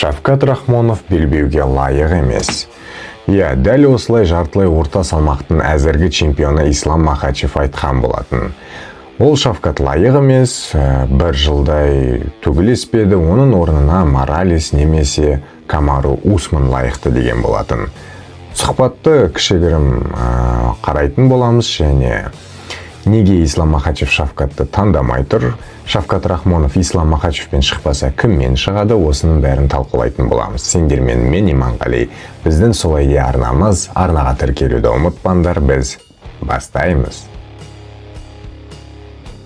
Шавкат Рахмонов белбеуге лайық емес. Иә, дәл осылай жартылай орта салмақтың әзіргі чемпионы Ислам Махачев айтқан болатын. Ол Шавкат лайық емес, бір жылдай төбелеспеді, оның орнына Моралес немесе Камару Усман лайықты деген болатын. Сұхбатты кішігірім қарайтын боламыз және неге Ислам Махачев Шавкатты таңдамай тұр, Шавкат Рахмонов Ислам Махачевпен шықпаса, кіммен шығады, осының бәрін талқылайтын боламыз. Сендермен мен, Иманғали. Біздің Солай де арнамыз, арнаға тіркелуді ұмытпаңдар, біз бастаймыз.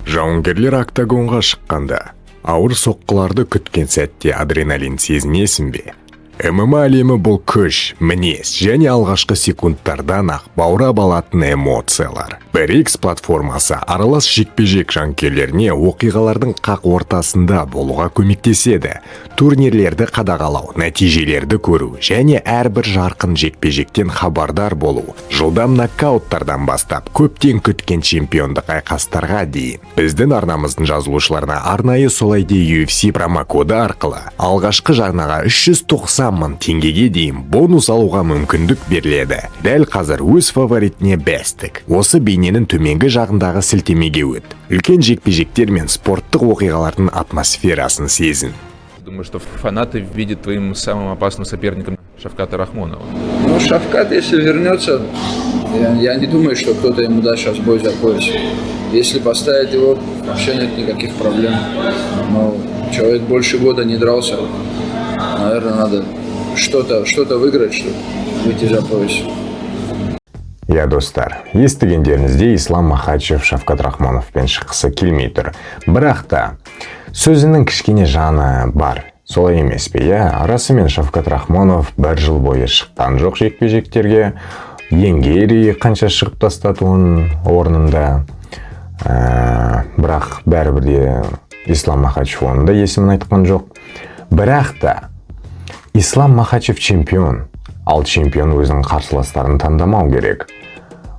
Жауынгерлер октагонға шыққанда ауыр соққыларды күткен сәтте адреналин сезінесің бе? ММА әлемі — бұл күш, мінез және алғашқы секундтардан ақ баурап алатын эмоциялар. 1X платформасы аралас жекпе-жек жанкүйерлеріне оқиғалардың қақ ортасында болуға көмектеседі. Турнирлерді қадағалау, нәтижелерді көру және әрбір жарқын жекпе-жектен хабардар болу. Жылдам нокауттардан бастап көптен күткен чемпиондық айқастарға дейін. Біздің арнамыздың жазылушыларына арнайы Солай де UFC промокоды арқылы алғашқы жарнаға 390 мың теңгеге дейін бонус алуға мүмкіндік беріледі. Дәл қазір өз фаворитіне бәс тік. Осы бейненің төменгі жағындағы сілтемеге өт. Үлкен жекпе-жектер мен спорттық оқиғалардың атмосферасын сезін. Думаю, что фанаты видят твоим самым опасным соперником Шавката Рахмонова. Ну, Шавкат, если вернется, я не думаю, что кто-то ему даст сейчас бой за пояс. Если поставить его, вообще нет никаких проблем. Но человек больше года не дрался. Наверное, надо что-то выиграть, чтобы выйти за пояс. Иә, достар, естігендеріңіздей, Ислам Махачев Шавкат Рахмоновпен шыққысы келмей тұр. Бірақ та сөзінің кішкене жаны бар. Солай емес пе, иә? Расымен, Шавкат Рахмонов бір жыл бойы шыққан жоқ жекпе-жектерге. Иэн Гэри қанша шығып тастады оның орнында. Бірақ бәрібір де Ислам Махачев оның да есімін айтқан жоқ. Бірақ та Ислам Махачев чемпион. Ал чемпион өзінің қарсыластарын таңдамау керек.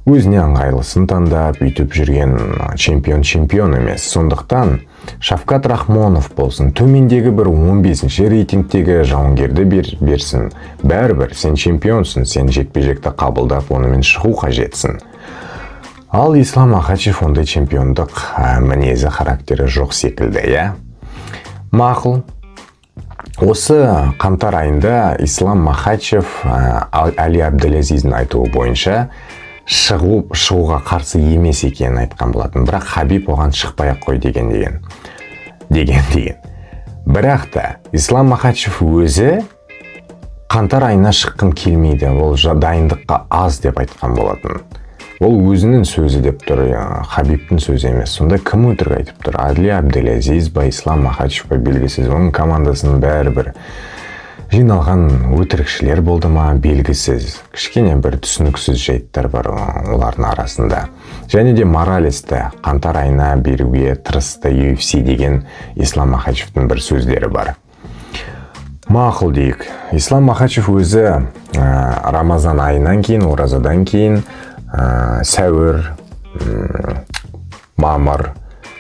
Өзіне ыңғайлысын таңдап, үйтіп жүрген чемпион чемпион емес. Сондықтан Шавкат Рахмонов болсын, төмендегі бір 15 рейтингтегі жауынгерді берсін. Бәрібір сен чемпионсың, сен жекпе-жекті қабылдап, онымен шығу қажетсің. Ал Ислам Махачев ондай чемпиондық мінезі, характері жоқ секілді, иә? Мақұл. Осы қаңтар айында Ислам Махачев Али Абделязиздің айтуы бойынша шығуға қарсы емес екенін айтқан болатын. Бірақ Хабиб оған шықпай ақ қой деген. Бірақ та Ислам Махачев өзі қаңтар айына шыққым келмейді, ол дайындыққа аз деп айтқан болатын. Ол өзінің сөзі деп тұр, Хабибтің сөзі емес. Сонда кім өтірік айтып тұр? Али Абделязиз ба, Ислам Махачев па, белгісіз. Оның командасының бәрі бір жиналған өтірікшілер болды ма, белгісіз. Кішкене бір түсініксіз жайттар бар олардың арасында. Және де Моралесті қаңтар айына беруге тырысты UFC деген Ислам Махачевтің бір сөздері бар. Мақұл дейік. Ислам Махачев өзі Рамазан айынан кейін, оразадан кейін, сәуір, мамыр,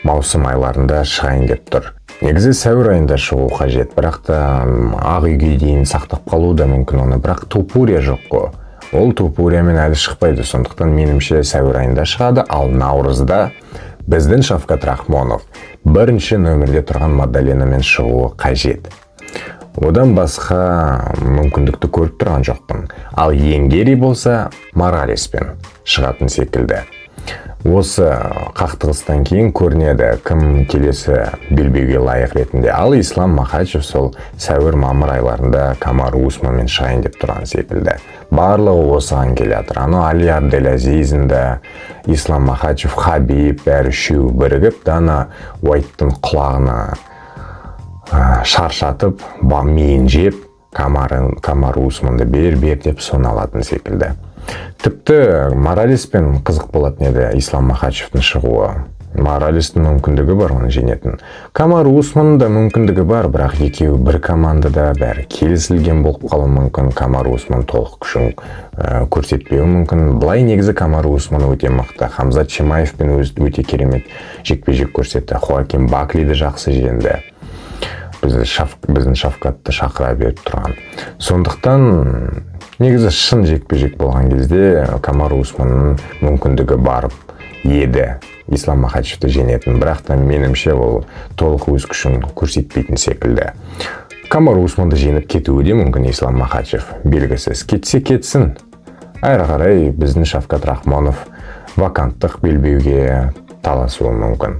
маусым айларында шығайын деп тұр. Негізі сәуір айында шығу қажет, бірақ та ақ үйге дейін сақтап қалуы да мүмкін оны. Бірақ Топурия жоқ қой. Ол Топуриямен әлі шықпайды, сондықтан меніңше, сәуір айында шығады. Ал наурызда біздің Шавкат Рахмонов бірінші нөмірде тұрған Маддаленамен шығуы қажет. Одан басқа мүмкіндікті көріп тұрған жоқпын. Ал Иэн Гэри болса, Моралеспен шығатын секілді. Осы қақтығыстан кейін көрінеді, кім келесі белбеуге лайық ретінде. Ал Ислам Махачев сол сәуір, мамыр айларында Камару Усманмен шығайын деп тұрған секілді. Барлығы осыған келе жатыр. Анау Али Абделязизін да, Ислам Махачев, Хабиб, бәрі үшеуі бірігіп, Дана Уайттың құлағына шаршатып, миын жеп, Камару Усманды бер, бер деп соны алатын секілді. Тіпті Моралеспен қызық болатын еді Ислам Махачевтің шығуы. Моралестің мүмкіндігі бар оны жеңетін. Камару Усманның да мүмкіндігі бар, бірақ екеуі бір командада, бәрі келісілген болып қалуы мүмкін. Камару Усман толық күшін көрсетпеуі мүмкін. Былай негізі Камару Усман өте мықты. Хамзат Чимаевпен өзі өте керемет жекпе-жек көрсетті. Хоакин Баклиді жақсы жеңді. Біздің Шавкатты шақыра беріп тұрған. Сондықтан негізі шын жекпе-жек болған кезде Камару Усманның мүмкіндігі барып еді Ислам Махачевті жеңетін, бірақ та меніңше ол толық өз күшін көрсетпейтін секілді. Камару Усманды жеңіп кетуі де мүмкін Ислам Махачев, белгісіз. Кетсе кетсін. Әрі қарай біздің Шавкат Рахмонов ваканттық белбеуге таласуы мүмкін.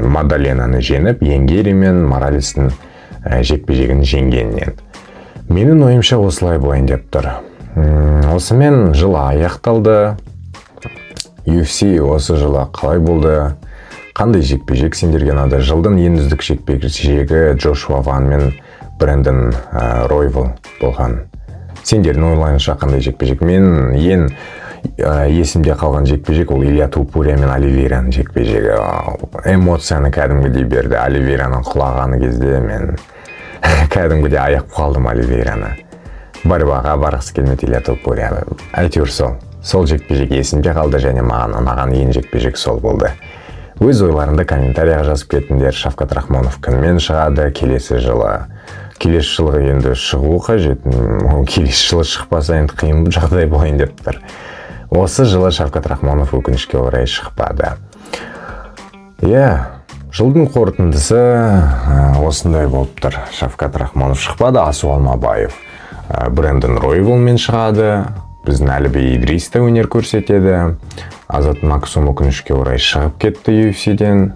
Мадаленаны жеңіп, Ян Гэрри мен Моралестің жекпе-жегін жеңгеннен. Менің ойымша осылай болайын деп тұр. Осымен жыл аяқталды. UFC осы жылы қалай болды? Қандай жекпе-жек сендерге ұнады? Жылдың ең үздік жекпе-жегі Джошуа Ван мен Брэндон Ройвал болған. Сендердің ойларыңша қандай жекпе-жек? Мен ең есімде қалған жекпе-жек ол Илья Топурия мен Оливейраның жекпе-жегі. Эмоцияны кәдімгідей берді. Оливейраның құлағаны кезде мен кәдімгідей аяп қалдым Оливейраны. Борьбаға барғысы келмеді Илья Топурия. Әйтеуір сол. Сол жекпе-жек есімде қалды және маған ұнаған ең жекпе-жек сол болды. Өз ойларыңды комментарияға жазып кетіңдер. Шавкат Рахмонов кіммен шығады келесі жылы? Келесі жылғы енді шығу қажет. Келесі жылы шықпаса енді қиын жағдай болайын деп тұр. Осы жылы Шавкат Рахмонов өкінішке орай шықпады. Жылдың қорытындысы осындай болып тұр. Шавкат Рахмонов шықпады, Асу Алмабаев Брэндон Ройвалмен шығады. Біздің Әліби Идрис те өнер көрсетеді. Азат Максум өкінішке орай шығып кетті UFC-ден.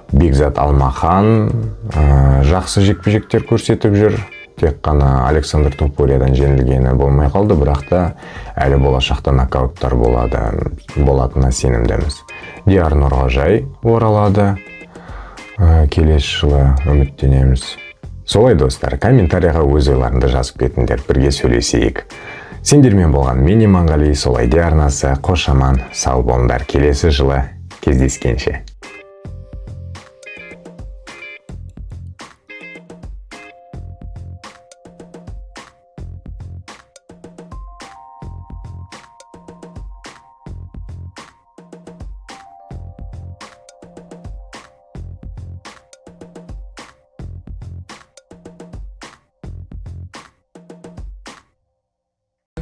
Бекзат Алмахан жақсы жекпе-жектер көрсетіп жүр. Тек қана Александр Топуриядан жеңілгені болмай қалды, бірақ та әлі болашақта нокауттар болатынына сенімдіміз. Диар Нұрғажай оралады. Келесі жылы үміттенеміз. Солай достар, комментарияға өз ойларыңды жазып кетіңдер, бірге сөйлесейік. Сендермен болған мен Иманғали, Солай де арнасы. Қош аман, сау болыңдар. Келесі жылы кездескенше.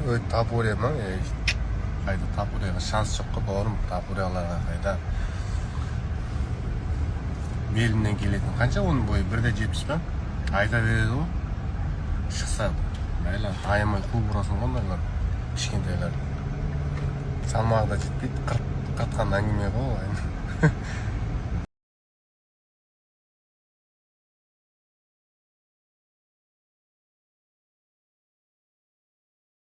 Ой, Топурия ма? Қайда Топурияға шанс жоқ қой, бауырым. Топурияларға қайда? Белінен келетін. Қанша оның бойы? 1,70 па? Айта береді ғой. Шықса, бәле, аямай қуып ұрасың ғой ондайлар. Кішкентайлар. Салмағы да жетпейді. Қыртқан әңгіме ғой ол.